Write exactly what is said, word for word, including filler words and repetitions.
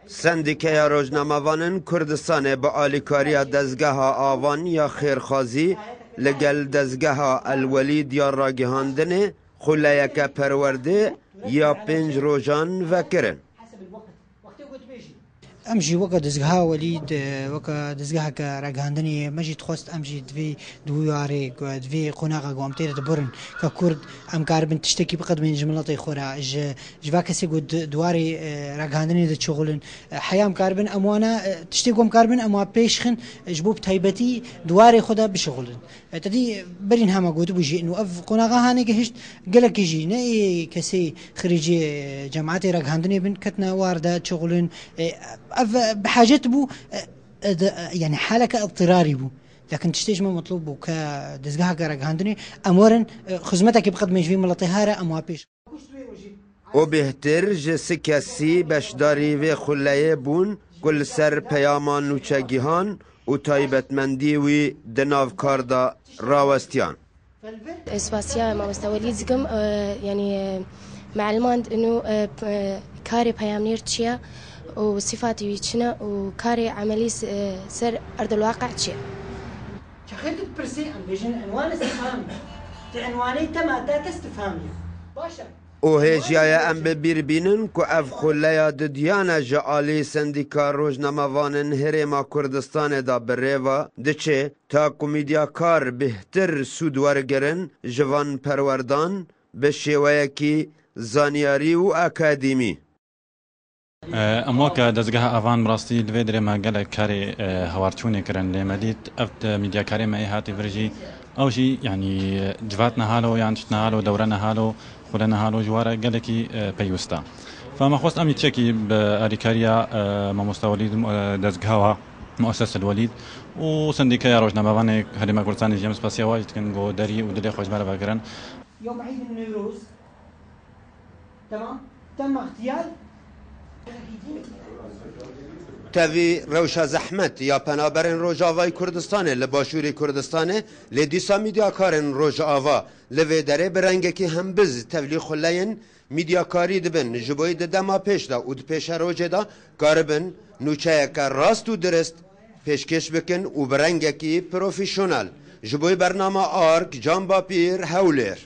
Sendîkeya Rojnamevanin Kurdistanê bi alîkariya Dezgeha Avan ya Xêrxwazî li gel Dezgeha El Welîd ya Ragihandinê xuleyeke perwerdê ya pênc rojan vekirin. Em jî weke dezgeha Welîd, weke dezgeheke ragihandinê me jî dixwest em jî divê di wî warê ku divê qonaxa ku em tê de dibirin ke Kurd em karibin tiştekî biqedimên ji miletê xwe re, ji, ji va kesê ku di, di warê, e, ragihandinê de çixulin. E, heya em karibin em wana, e, tiştê ku em karibin em wa pêş xin, e, ji bo bi taybetî di warê xwe de bişixulin. E, te dî berîn hema gotibû jî, û ev qonaxa hanê gihişt gelekî jî ne ê kesê xirîcê, e, cemaetê ragihandinê bin, ketine war de çixulin. E, ev, e, bi hacet bû, e, e, de, e, yani haleke îttirarî bû. Lakin tiştê ji me metlûb bû ke dezgeheke ragihandinê em werin, e, xizmetekê biqedimê ji vî miletê here em wa pêş. û bêhtir ji si kesî beşdarî vê xuleyê bûn ku li ser peyama nûçegihan û taybetmendî wî di nav kar de rawestiyan. Spasiya mamoste Welîd dikim, e, yanî, e, me'lumand inu, e, p-, e, karê peyamnêr çi ye û sîfatê wî çi ne û karê emelî s-, e, ser erdilwaqe çi ye. Çaxê tu dipirsî, em bêjin enwan istifhamî. Ti enwanê tema te te istifhamî. Baş e. Û hêjiyaye em bi bîr bînin ku ev xuleya dudiyane ji alî Sendîka Rojnamevanin Herêma Kurdistanê de bi rê ve diçe, ta ku mîdyakar bêhtir sûd wergirin ji van perwerdan bi şêweyekî zanyarî û akademî. Em weke dezgeha Avan bi rastî li vê derê me gelek karê, e, hewarçûnê kirin, lê me dît ev, e, mîdyakarê me ê hatî vir jî, ew jî, yanî, civat nehalo yan tişt nehalo, dewre nehalo, xule nehalo ji we re gelekî, e, peyûst e. Fa me xwest em yî çekî bi alîkariya, e, mamoste Welîd, e, dezgeha wa, Muesses El Welîd û Sendîkeya Rojnamevanê Herêma Kurdistanê jî em spasiya wa jî dikin ku derî û dilê xwe ji me re vekirin. يوم عيد النوروز. تمام؟ تم اغتيال. Tevî rewşa zehmet ya penaberên Rojavayê Kurdistanê li Başûrê Kurdistanê, lê dîsa mîdyakarên Rojava li vê derê bi rengekî hembiz tevlî xuleyên mîdyakarî dibin, ji bo di dema pêş de û di pêşerojê de karibin nûçeyeke rast û dirist pêşkêş bikin û bi rengekî profesyonel ji bo bernama Ark, Can Bapîr, Hewlêr.